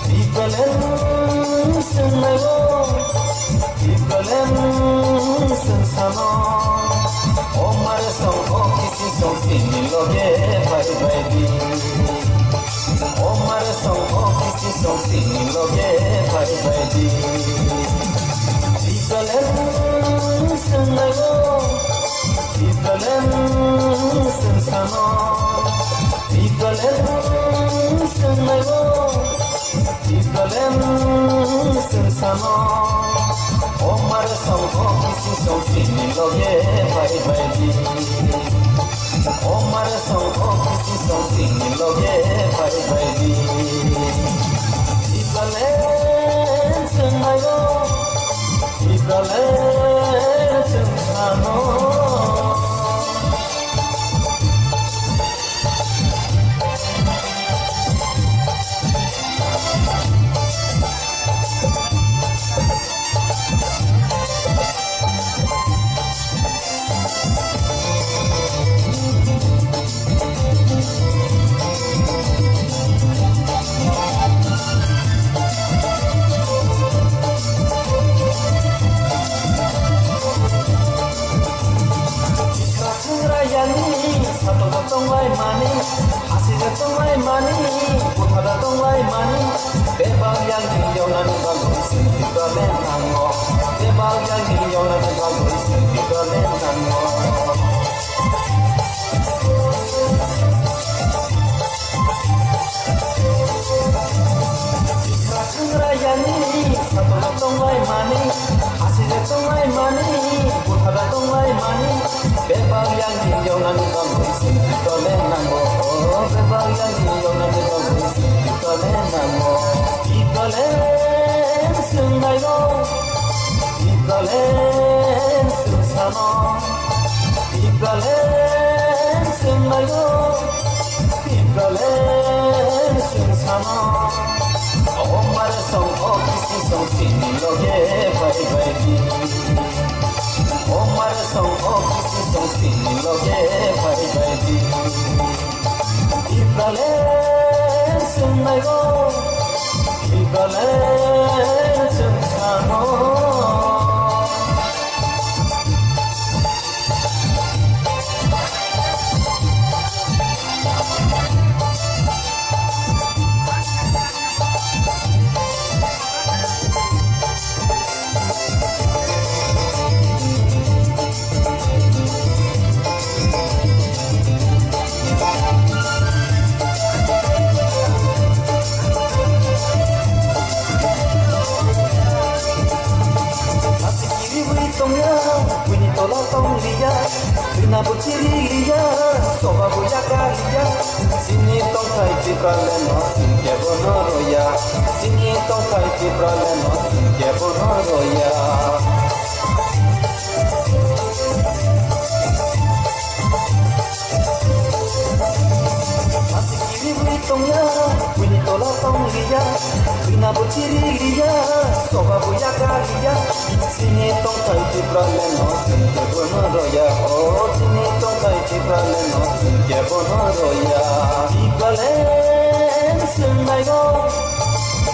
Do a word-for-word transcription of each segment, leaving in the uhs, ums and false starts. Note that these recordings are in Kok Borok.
Tikalem swngnai o, tikalem swngsano. O mare song, o kisi song, sini loge bai bai di. O mare song, o kisi song, sini loge bai bai di. Tikalem swngnai o, tikalem swngsano. Tikalem swngnai o, tikalem swngsano. O mare song, o kisi song, sini loge bai bai di. O mare song, o kisi song, sini loge bai bai di. Tikalem swngnai o, tikalem swngsano. Swngra yani, satokbo tonglai mani, aswkbo tonglai mani, bwthado tonglai mani, bebak yang ni yoknani bagwi chwng Tipralen nango, bebak yang ni yoknani bagwi chwng Tipralen nango. Swngra yani, satokbo tonglai mani, aswkbo tonglai mani, bwthado tonglai mani, bebak yang ni yoknani bagwi chwng Tipralen nango, o bebak yang ni yoknani bagwi chwng Tipralen nango. Tipralen swngnai o, tipralen swngsano. Tipralen swngnai o, tipralen swngsano. O mare song, o kisi song, sini loge bai bai di. O mare song, o kisi song, sini loge bai bai di. Tipralen swngnai o, tipralen swngsano. Kiriwi tongya, buini tola tongliya, buina bo chiriliya, soba bo yakaliya. Chini tongthai Tipraleno chwng kebo no roya, chini tongthai Tipraleno chwng kebo no roya. Masi kiriwi tongya, buini tola tongliya, buina bo chiriliya, soba bo yakaliya. Chini tongthai Tipraleno chwng kebo no roya, o chini tongthai Tipraleno chwng kebo no roya. Tipralen swngnai o,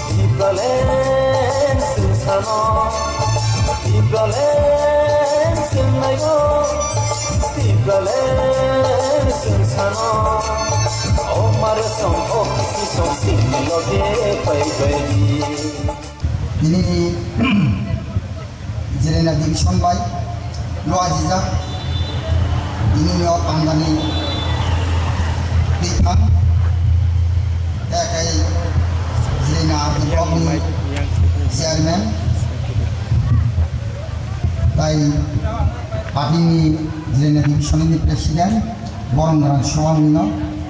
Tipralen swngsano. Tipralen swngnai o, Tipralen swngsano. O mare song, o kisi song, sini loge pai pai di. Tini ni Jirina division bai luajijak. Tini ni o pandani tithang tei kai Jirina block ni chairman tai party ni Jirina division ni president borong rang suang no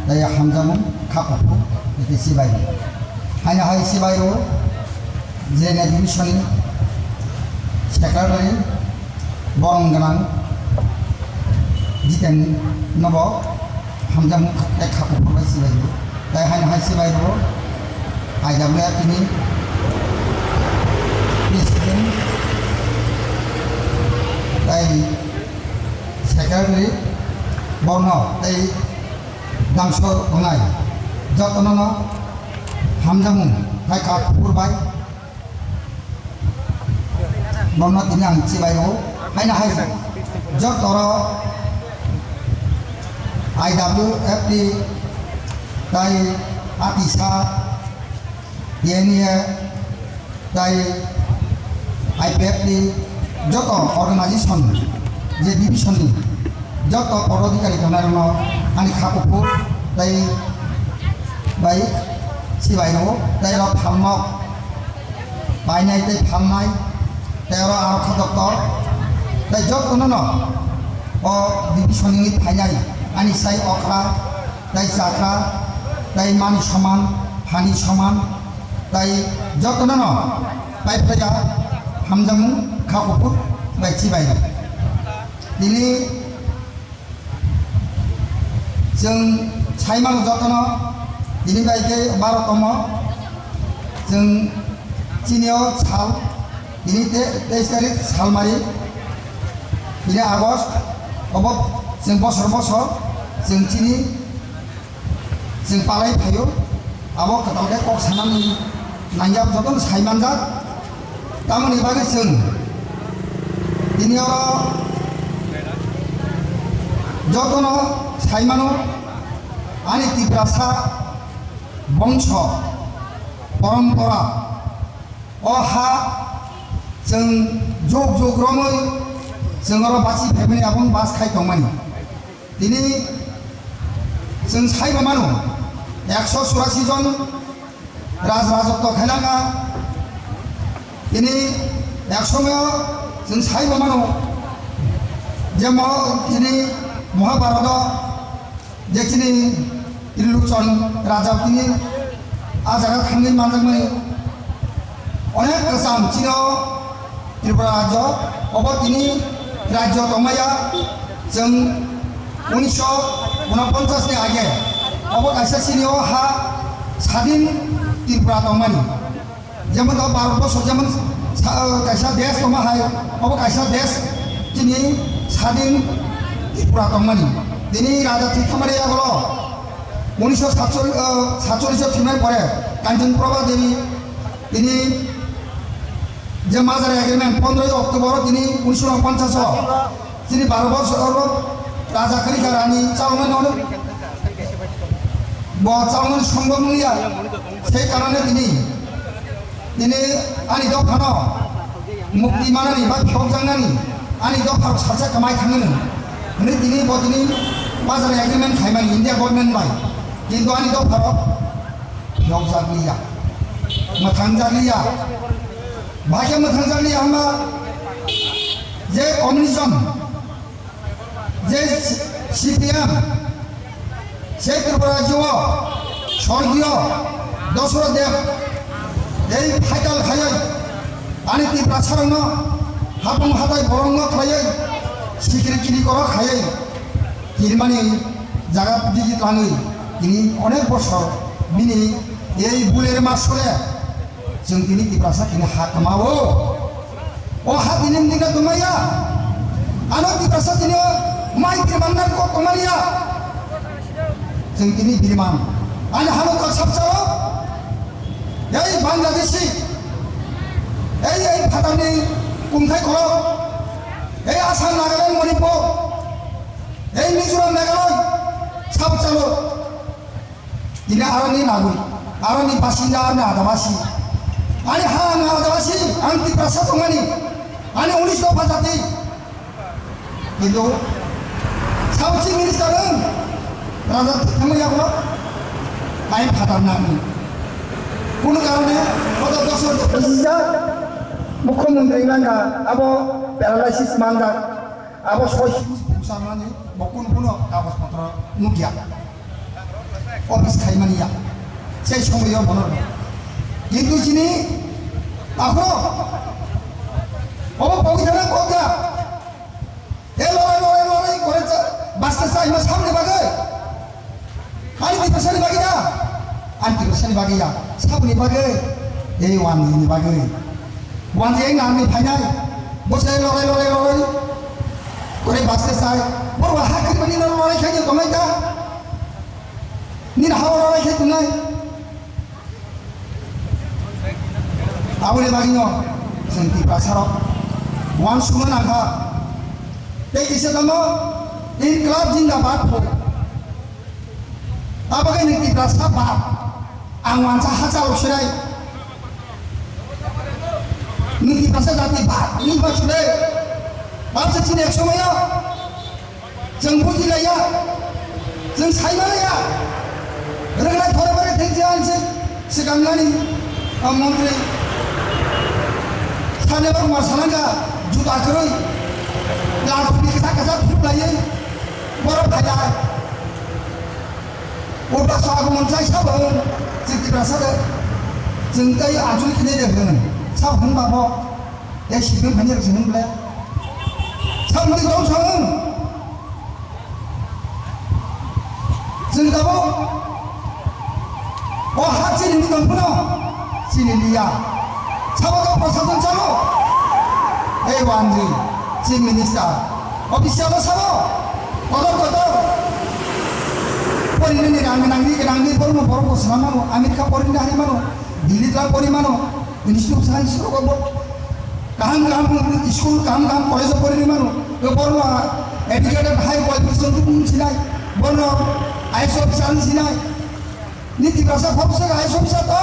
tai hamjamung khakupu tei sibai. Haino hai sibai o Jirina division ni secretary borong gwnang Jiten nobo hamjak mung tei kha kuphur bai sibai rwo. Tai haino hai sibai rwo I W F ni president tai secretary borno tei damso tongnai jotono no Hamjakmung hai kha kuphur bai. Bono tini ang chibai o. Haino hai joto ro I W F T tai atisa T N A tai I P F ni joto organization je division ni joto pododhikari tongnai rokno ani kha kuphur tai bai chibai rwo tai rok phalmok painai tai phalnai tai oro aro kha doctor tai joto no no o division ni phainai ani sai okra tai chakra tai mani soman hani soman tai joto no no Pai phaia hamjakmung kha kuphur bai chibai. Tini chwng sai mano jotono tini bai khe baro tomo chwng chini o sal tini te teis tarik salmari tini August obo chwng bosor bosor chwng chini Chwng palai phaio, abo kwtal khe kok sanani nangjak jotono sai manjak. Tamoni bagwi chwng tini oro jotono sai mano, ani Tiprasa bongso porompora o ha chwng jug jug romwi chwng oro basi phaimani, aboni bas khai tongmani. Tini chwng saibo mano, ekso churasi jon raj rajotw khailangkha. Tini ek somoyo chwng saibo mano, je mo-, tini Mahabharata je chini Trilochon raja tini a jaga thangwi manjakmani onek kwcham chino Tripura rajyo, obo tini rajyo tongmaya, chwng unisho unoponchas ni age, obo kaisa chini o ha sadin Tripura tongmani. Jemon o Bharat borso jemon sa-, kaisa desh tongma hai, obo kaisa desh chini sadin Tripura tongmani. Tini Raja Tirthamari yagulo unisho satchol-, satcholish o thwimani pore Kanchan Prabha Devi tini je Majra Agreement pondroi October o tini unisho ponchas o chini Bharat borso oro raja khwlai kha rani chaloknai no bo chaloknani sombhob wngya. Sei karone tini, tini ani dophano mukti manani ba phiyokjaknani ani dophano salsa kwmai thangmani hwnwi tini bo tini Majra Agreement khaimani India government bai, kintu ani dophano phiyokjakliya, mwthangjakliya. Bahai khe mwthangjakliya hwnba je communism, je C P M, je Tripura rajyo o sorgiyo Dosoroth Deb, ei phaikal khaiwi ani Tiprasarokno hapung hatai borokno khlaiwi sikiri kiri koro khaiwi kirimani jaga digi twlangwi tini onek bosor bini ei buler ma sure. Chwng tini Tiprasa tini ha kwmao. O ha tini wngkha tongmaya. Ano Tiprasa tini o mai tini manna kok tongmaniya. Chwng tini biriman. Ani hano kok sapsao. Ei Bangladeshi. Ei, ei phatarni kumthai kolok. Ei Assam, Nagaland, Manipur. Ei Mizoram, Meghalaya. Sapsao. Tini aroni nagori, aroni basinda, aroni adabasi. Ani ha ang adabasi, ang Tiprasa tongmani, ani unis dopha jati. Kintu saosi minister ang raja thangma yago, kain phatar nani. Kono karone, koto dosor bisa mukhyamantri nangkha, abo paralysis manjak. Abo soi sanani bo kun kuno kagoj potro nukya. Office khaimani ya. Sei somoyo bono. Kintu chini akhro obo pogwi thana kokya. E lorai lorai lorai kore cha basta sa ima samne bagai. Ani Tiprasani bagwi da? Ani Tiprasani bagwi ya. Saboni bagwi? Ei wanjini bagwi. Wanji ei nangni phainai. Bose lorai lorai lorai. Kore baste sai. Borwa hakri mani lorai khai tongnai da? Nini hawa lorai khai tongnai? Aboni bagwino chwng Tiprasarok uansukna nangkha. Tei kisa tamo Inklab Jindabad pho. Abo khe nwng Tiprasa bap. Ang uansa hachalo sinai. Nwng Tiprasa jati bap, nwng ba sinai. Bap se chini ek somoyo. Chwng bujilaiya, chwng saimanlaiya. Rwngnai phore phore thengsi ang se swkangnani, o montri. Sani borok ma salangka, juta kwrwi. Lal khudi kwchak kwchak phuklaiwi borok phailai. Ulta so agumon chai sabo hwn, chwng Tiprasa de. Chwng tei achuk khinai de hwn. Sabo hwn babo. Tei sibring phani rok sini ble. Samdi tong song. Chwng tabuk o ha chini ni tong phano chini liya. Sabo to prosason chalo. Ei wanji, Chief Minister, official o sabo. Kotor kotor. Porinani ni rang nangni nangni bormo borok bo swnam mano. America porinani hari mano. Delhi tla pori mano. Institute science rogo bo. Kaham kaham school, kaham kaham college o pori mano. Yo borno educated high qualification tu pun sinai. Borno I S officer sinai. Ni Tiprasa khop se I S officer to.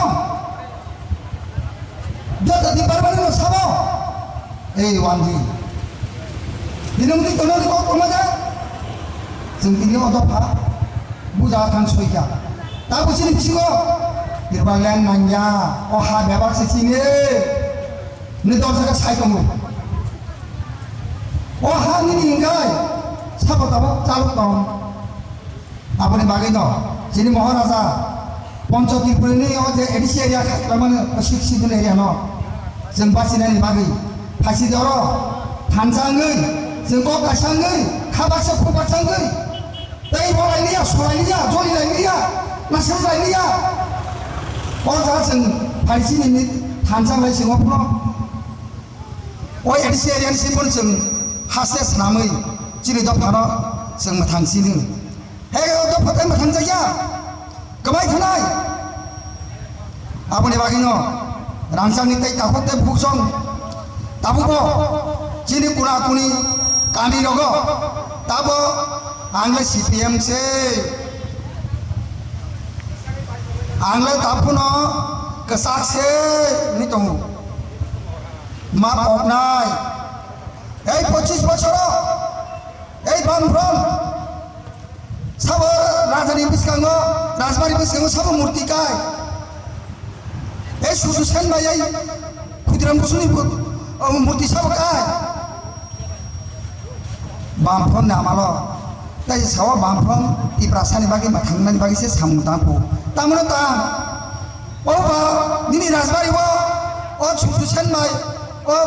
Joto department no sabo. Ei wanji. Binong di tono di kok koma ja. Chwng tini o dopha. Buja thang soika. Tabuk chini bisingo. Tirba land nangya. O ha bebak se chini. Ni dor jaga sai tongo. O ha nini hingai. Sabo tabuk chalok tong. Aboni bagwi no chini Maharaja Pancha Tripurani o je A D C area khaiklamani o Sixth Schedule area no chwng bachinani bagwi phaisi de oro thansa wngwi chwng kok kaisa wngwi kha baksa khuk baksa wngwi tei bo lai liya, so lai liya, joli lai liya, nasir lai liya. O jaga chwng phaisi nini thansa lai chwng o phano o A D C area ni simi phano chwng haste swnamwi chini dophano chwng mwthang sini. He o dopha tei mwthang jakya. Kwbai thanai. Aboni bagwino rangchakni tei takhuk tei bukhuk song tabukbo chini kuna kuni kami rogo tabo ang le C P M se, ang le tabukno kwchak se hwnwi tongo. Ma poknai. Ei pochis bochoro ei Bamfront. Sabo rajani bwskango, rajbari bwskango sabo murti kai. Ei susu sen bai ei Khudiram Busuni bu-, o murti sabo kai. Bamfront ni amalo. Tai sawa Bamfront Tiprasani bagwi ma thangnani bagwi se samung tangkho. Tamno tang. O ba nini rajbari o, o susu sen bai o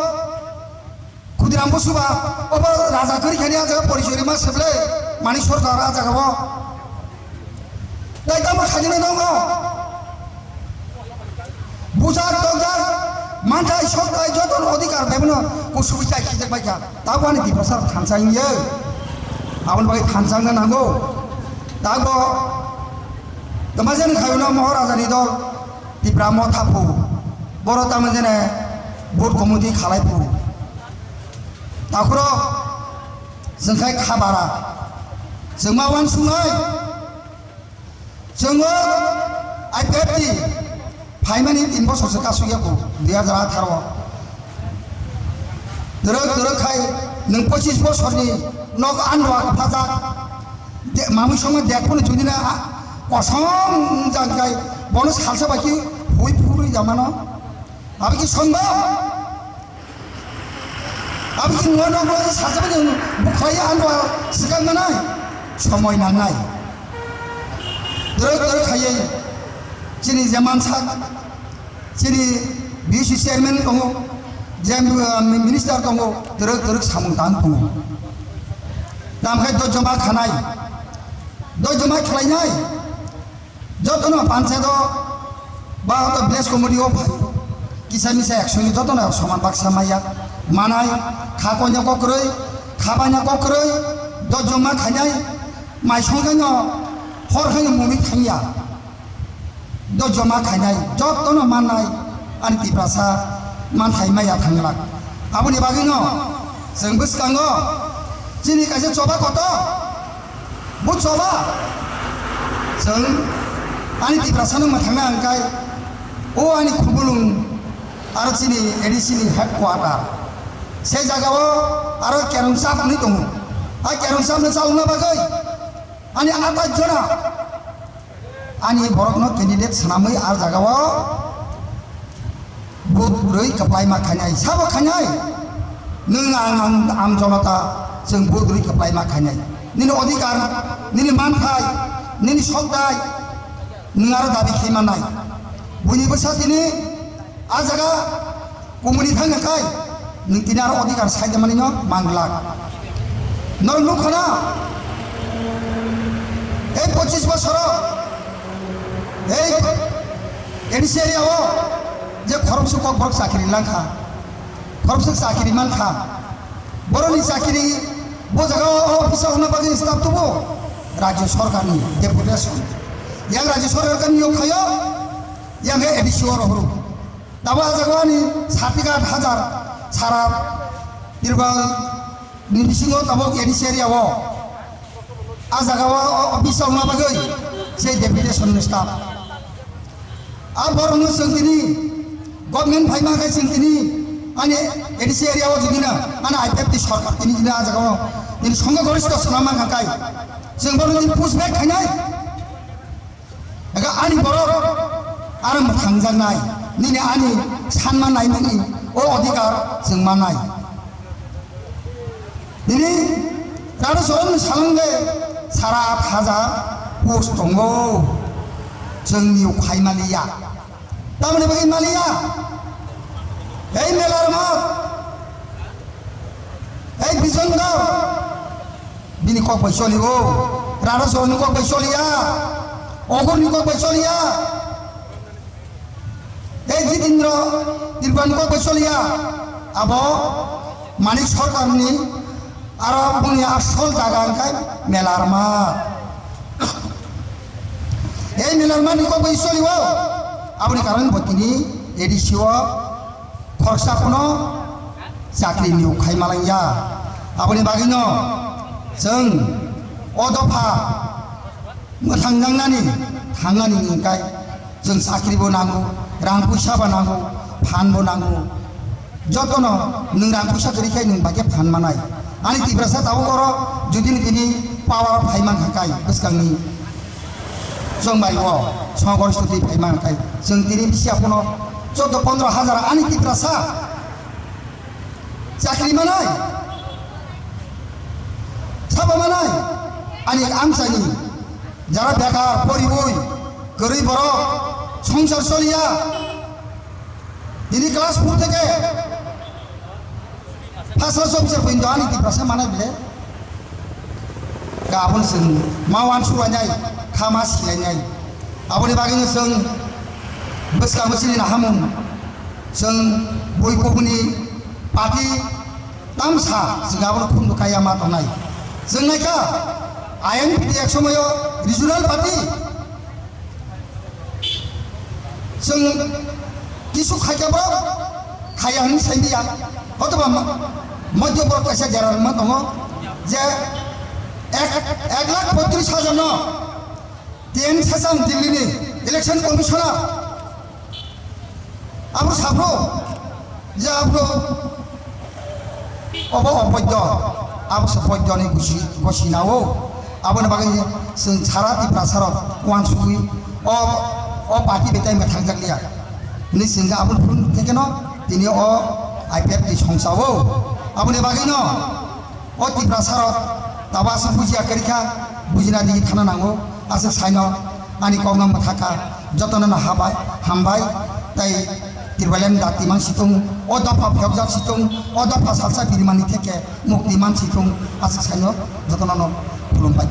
Khudiram Busu ba, obo raja kwrwi khani ah jaga porichoi rima se ble, mani sorkar ah jaga o. Tai tamo sajini tongo. Bujak, tokjak, manthai, sokthai, joto no odhikar bai bono kusubi chai khijak bai kha. Tabo ani Tiprasa thansa wngya. Aboni bagwi thansa wngna nango. Tabo, tama jani khayono Maharaja ni dol, Tipra Motha phu. Boro tamo jene vote committee khalai phu. Takhurok, chwng khai kha bara. Chwng ma uansuknai. Chwng o I P F T phaimani tin bosor se kasuk ya kho, dui hajar atharo. Twrwk twrwk khai nwng pochis bosorni nok andro phajak. De, mamui songma dek phone jodi na, a, kosom jak khai bono salsa bai ki hui phurwi jamano. Abi ki sombhob? Abi ki nua nok bai salsa bai bukhlai ano swkang manai? Somoi nangnai. Twrwk twrwk khaiwi chini je mansak, chini B C chairman tongo, je, uh, minister tongo, twrwk twrwk samung tang tongo. Tamkhai dojoma khanai, dojoma khlainai. Jotono panchayat o ba hoto village committee o phai kisa misa ek soi jotono soman baksa maya manai, kha konya kokroi, kha banya kokroi, dojoma khainai, mai songkhaino hor khaino mumui thangya, dojoma khainai jotono mannai ani Tiprasa manthai maya thanglak. Aboni bagwino chwng bwskango chini kaisa choba kotor, bo choba chwng ani Tiprasano mwthangna hwnkhai o ani Khumulwng aro chini A D C ni headquarter. Se jagao aro kerongsa hwnwi tongo. A kerongsa no chalokna bagwi ani atai jora ani borokno candidate swnamwi a jagao vote rwi kwplaima khainai. Sabo khainai? Nwng ang, ang, ang jonota chwng vote rwi kwplaima khainai. Nini odhikar, nini manthai, nini sokdai, nwng aro dabi khai mannai. Buini bwsa tini a jaga kumuni thangya khai, nwng tini aro odhikar saida manino manglak. Norok nukho na, ei pochis bosoro, ei A D C area o je khoroksa kokborok chakiri langkha, khoroksa chakiri mankha, boroni chakiri bo jaga o office o hwnna bagwi staff tubu Rajya Sorkarni deputation. Yang Rajya Sorkarni yok khayo, yang A D C o rohoro. Tabo a jaga ani sati aat hajar sara Tripura ni bisingo tabo A D C area o. A jaga o office o wngma bagwi se deputation ni staff. A borokno chwng tini government phaima khe chwng tini ani A D C area o jodi na ani I P F T sorkar tini jodi a jaga o nini songho gorista swnam mankha kai chwng borokno tini push back khainai. Ega ani borok aro mwthangjaknai, nini ani sanma naimani o odhikar chwng mannai. Nini rano sorom ni salong de sara aat hajar post tongo, chwng niyok khai maliya. Tamoni bagwi maliya? Ei Melarmat, ei Bijon Gaur, bini kok bai choli o, Rana Sohor ni kok bai choli ya, Ogur ni kok bai choli ya, ei Jitendra Tripura ni kok bai choli ya, abo Manik Sarkar ni aro boni asol jaga hwnkhe Melarmat. Ei Melarmat ni kok bai choli o, aboni karon bo tini A D C o khoroksa phano chakri niyok khai malangya. Aboni bagwino chwng o dopha mwthangjaknani thangnani hwnkhai chwng chakri bo nango, rang puisa bo nango, phan bo nango. Jotono nwng rang puisa kwrwi khai nwng bai khe phan manai. Ani Tiprasa tabuk oro jodi ni tini power phai mankha kai bwskangni chwng bai o songor sudi phai mankha kai chwng tini bisi aphano chaudo pondro hajar ani Tiprasa chakri manai, sabo manai, ani amchaini jara bekar poriwi kwrwi borok songsar choliya. Nini class four theke first class officer pointo ani Tiprasa manai bile. Ka aboni chwng ma uansuk lainai, kha ma si lainai. Aboni bagwino chwng bwskang bwsini nahamung, chwng bui kubuni party tamsa chwng abono khumdu kaiya ma tongnai. Chwng naikha I N P T ek somoyo regional party. Chwng kisu khaikhe bo khaiya hwnwi saimanya. Hotoba ma-, modhyo borok kaisa jera rwma tongo je ek, ek lakh poitris hajar no T N Sesang Delhi ni election commissioner abo saphro je abo obo opoidyo, abo se poidyo ni gosi, gosi nao. Aboni bagwi chwng sara Tiprasa rok uansugwi o, o party betai mwthangjakliya. Ni chwng aboni phuru thekeno tini o I P F T songsao. Aboni bagwino o Tiprasa rok tabo aswk bujiya kwrwikha, bujina digwi thana nango. Aswk saino ani kokno mwthakha, jotono no habai, hambai, tei Tipraland dati mansitung, o dopha phiyokjak situng, o dopha salsa birimani theke mukti mansitung, aswk saino jotono no khulumpai.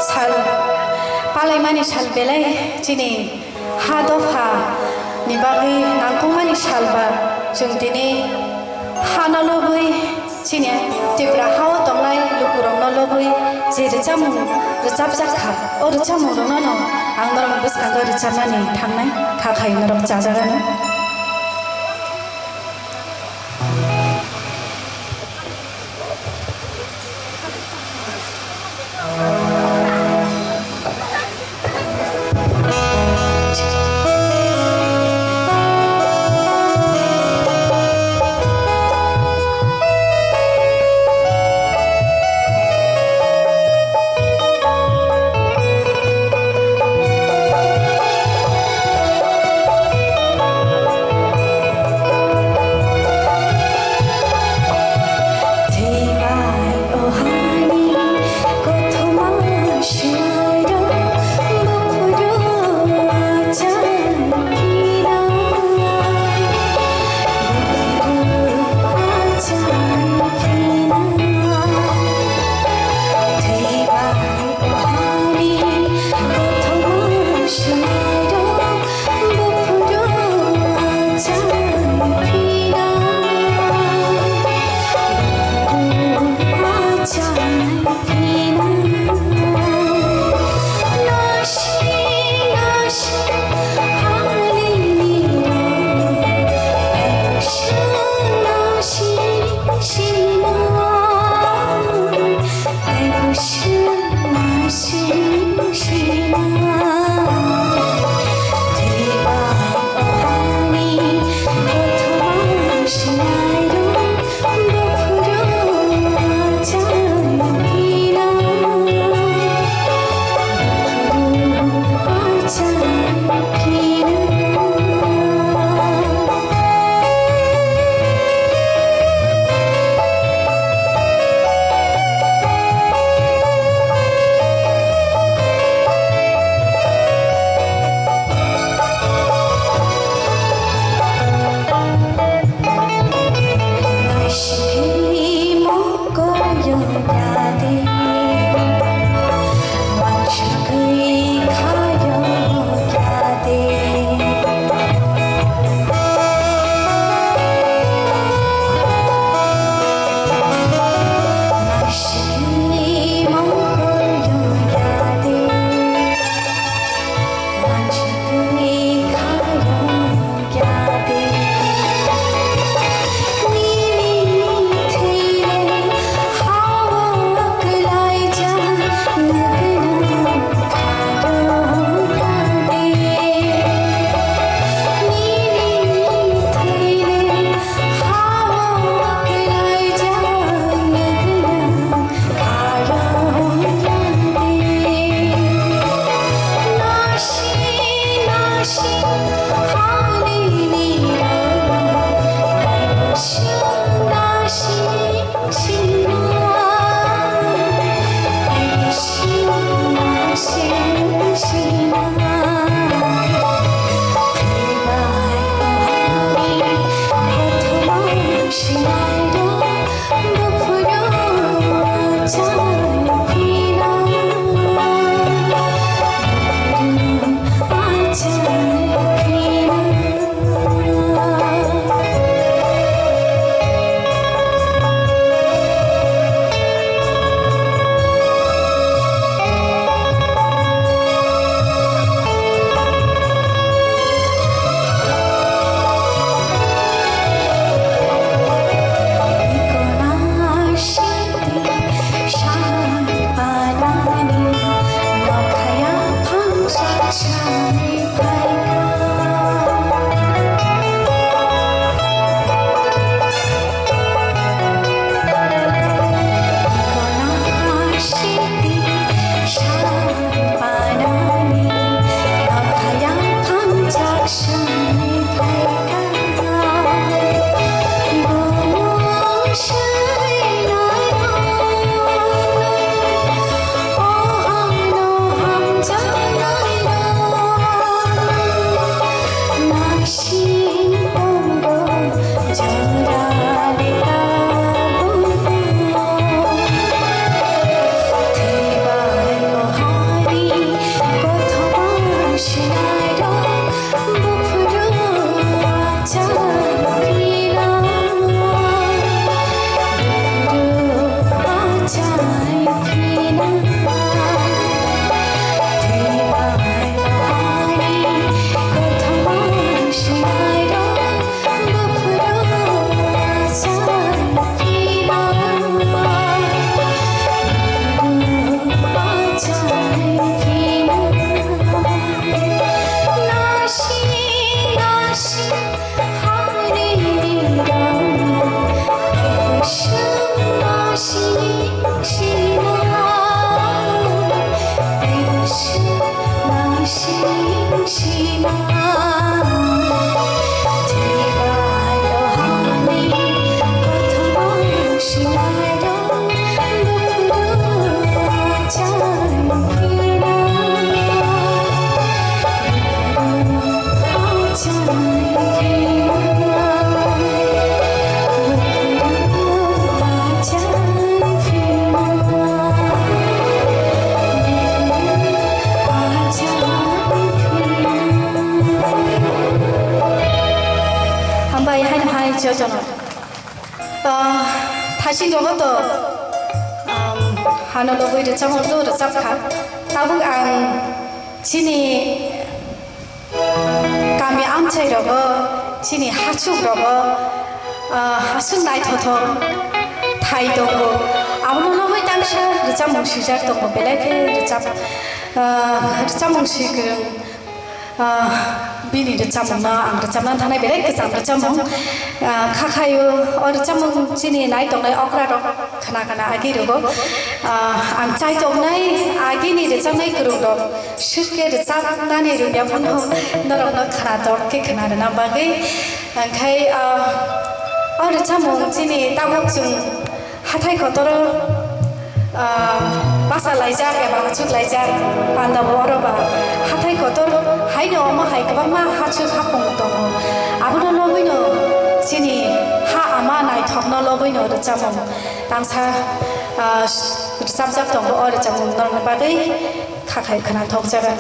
sal palaimani sal belai chini ha dopha ni bagwi nangkukmani sal ba chwng tini hano lobwi chini Tripura hao tongnai lukurokno lobwi je rwchapmung rwchapjak kha, o rwchapmungrokno ang norokni bwskango rwchapnani thangnai kha khai norok chajagano. Rogo to, um, hano logwi rwchapmung to rwchapkha. Tabuk ang chini kami amchai rogo, chini hachuk rogo, ah, hasuk naithothok thai tongo. Abono logwi tangsa rwchapmung swijak tongo, belai khe rwchap, ah, rwchapmung swi kwrwng. Ah, bini rwchapmungno ang rwchapna thanai belai kwcham rwchapmung. Ah, kha khaio, o rwchapmung chini nai tongnai okrarok khna khna agi rwgo. Ah, ang chai tongnai agini rwchapnai kwrwngrok sirke rwchapnani rwngya phano norokno khna tor khe khna rwna bagwi. Angkhai, ah, o rwchapmung chini tabuk chwng hathai kotoro, ah, basa laijak eba hachuk laijak, panda bo oro ba hathai kotor haino omo hai kwbangma hachuk hapung tongo. Abono logwino chini ha ama naithokno logwino rwchapmung tangsa, ah, rwchapjak tongo. O rwchapmung norokni bagwi kha khai khwnathokjago.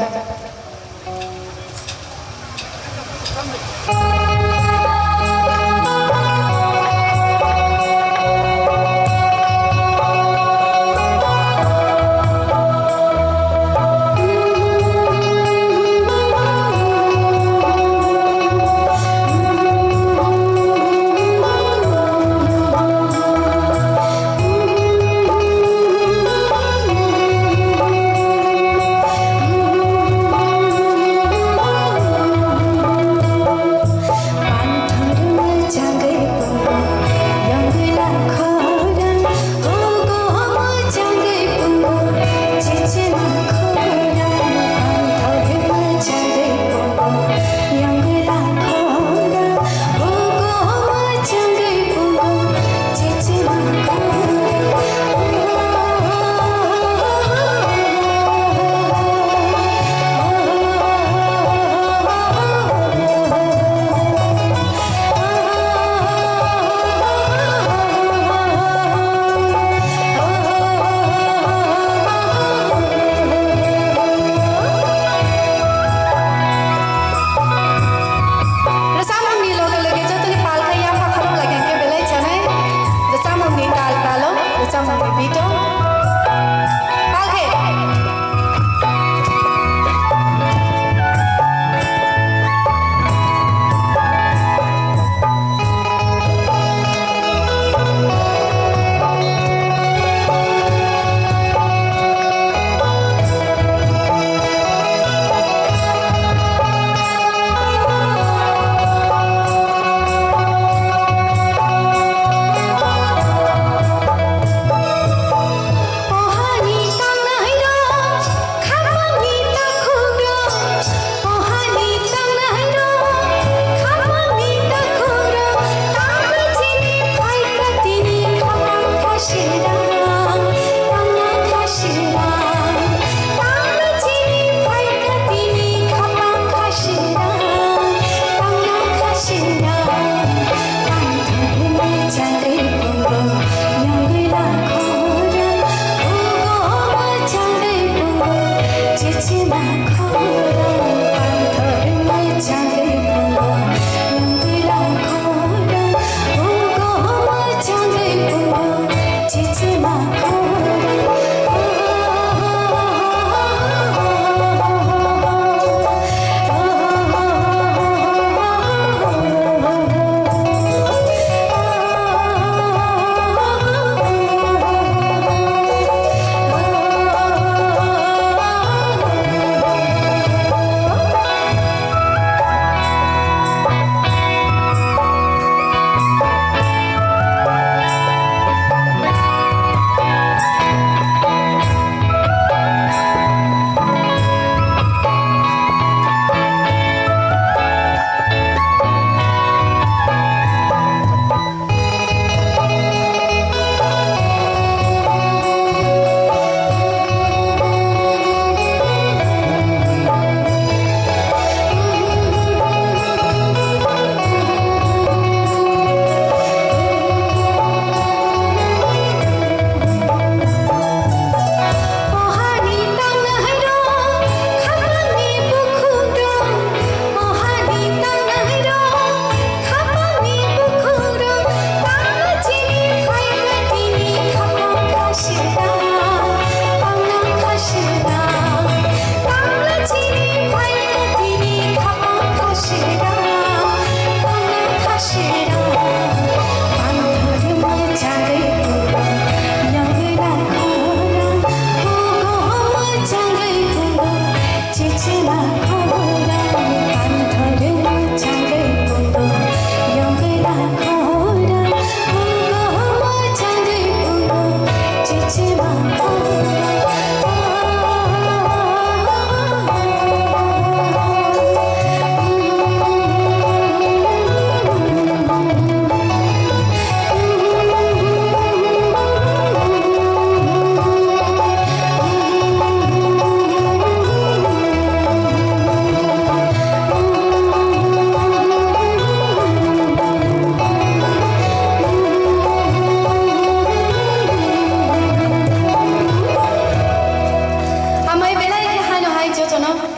Rwchapmungni loge loge jotoni pal khai yapha khorok lai khe belai chanai. Rwchapmungni tal talo, rwchapmungni beat o. Pal khai.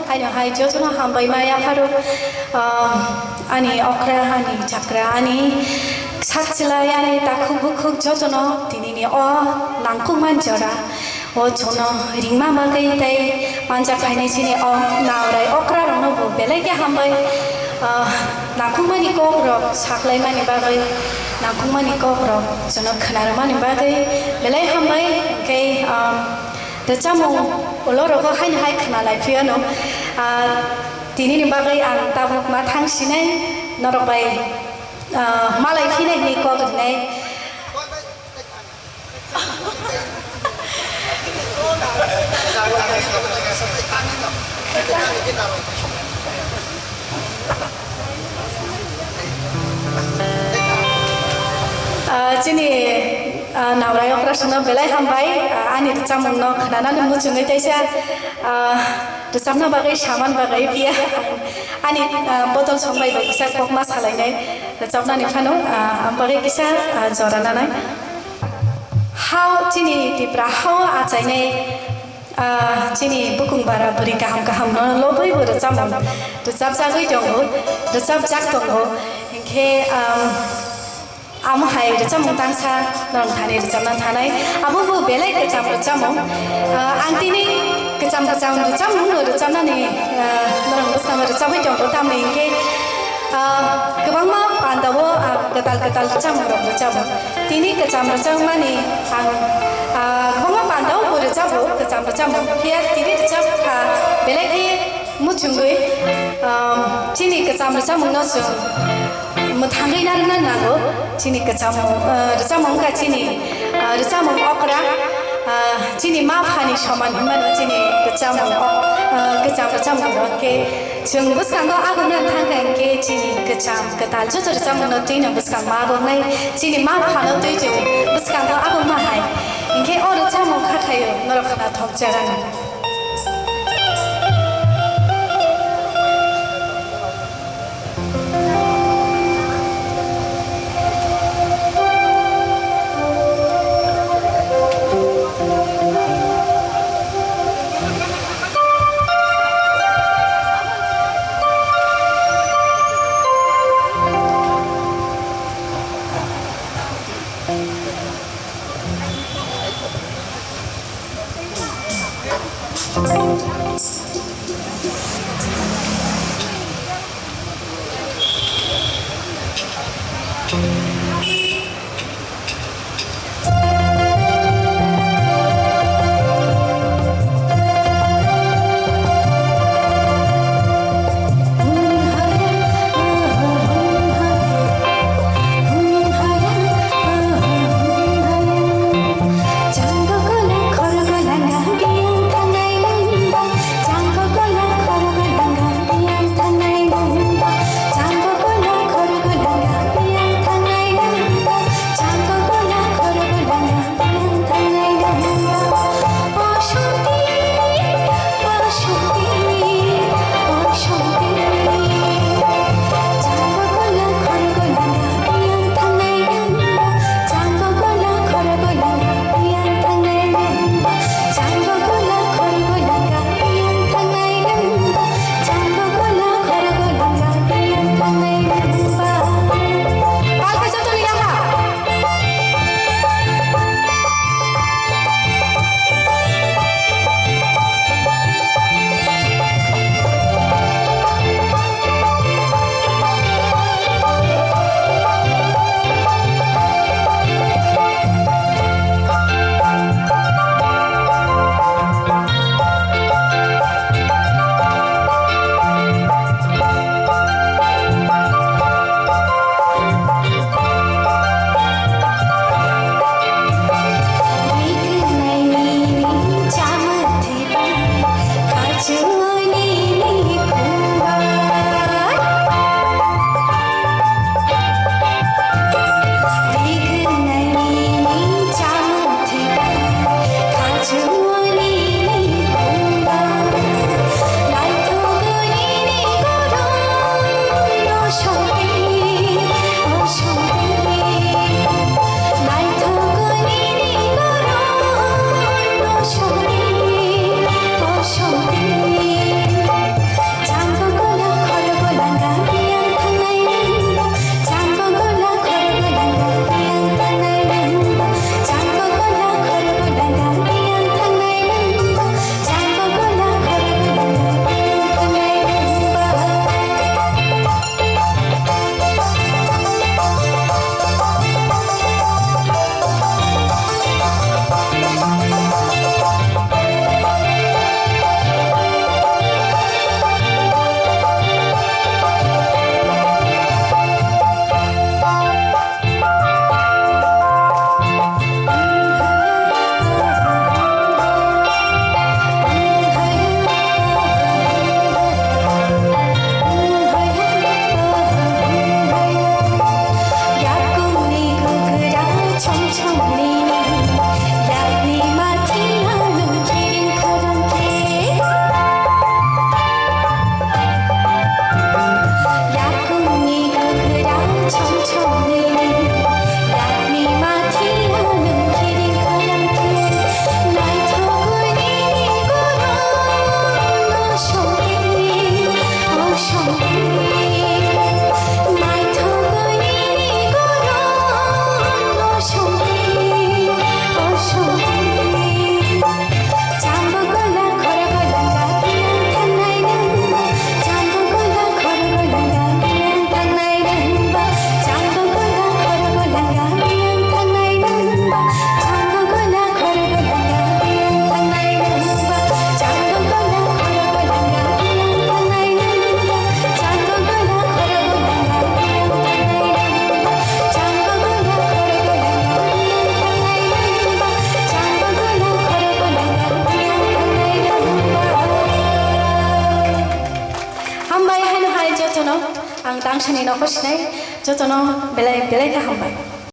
Haino hai jotono hambai ma yapharo, ah, ani okra, ani chakra, ani sakchilai, ani takhuk bukhuk jotono tinini o nangkukmani jora o chwngno ringma bagwi tei manjak khainai chini o naurai okra rokno bo belai khe hambai, ah, nangkukmani kok rok saklaimani bagwi, nangkukmani kok rok chwngno khwnarwmani bagwi belai hambai. Hwnkhe, ah, Rwchapmung ulo rogo haino hai khna lai phiyano, ah, tinini bagwi ang tabuk ma thang sinai, norok bai, ah, malai phinai hinwi kok rinai. Ah, chini, ah, naurai okra songno belai hambai, ah, ani rwchapmungno khnanani muchungwi teisa, ah, rwchapna bagwi saman bagwi phiya ani, ah, bodol songbai bai kisa kokma salainai rwchapnani phano, ah, ang bagwi kisa, ah, jora nanai. Hao chini Tipra hao achainai, ah, chini bukung bara bwrwi kaham kaham no lobwi bo rwchapmung rwchapjagwi tongo, rwchapjak tongo. Hinkhe, um, amo hai rwchapmung tangsa norok thani rwchapna thanai. Abo bo belai kwcham rwchapmung. Ah, ang tini kwcham kwcham rwchapmung no rwchapnani, ah, norok bwskango rwchapwi tongo, tamni hinkhe, ah, kwbangma pandao, ah, kwtal kwtal rwchapmung rok rwchapmung. Tini kwcham rwchapmani ang, ah, kwbangma pandao bo rwchapmung, kwcham rwchapmung. Phiya tini rwchapkha belai khe muchungwi, um, chini kwcham rwchapmungno chwng mwthangwi narwkna nango. Chini kwcham, uh, rwchapmung wngkha chini, uh, rwchapmung okra, uh, chini ma phani soman hinmano chini kwcham, uh, kwcham rwchapmung rok khe chwng bwskango agumna thangkha hinkhe chini kwcham kwtal joto rwchapmungno twino bwskang ma aguknai, chini ma phano twi chwng bwskango agukma hai hinkhe o rwchapmung khathaio norok khna thok jagano. Jotono ang dangsani nokho sinai, jotono belai belai ta hambai.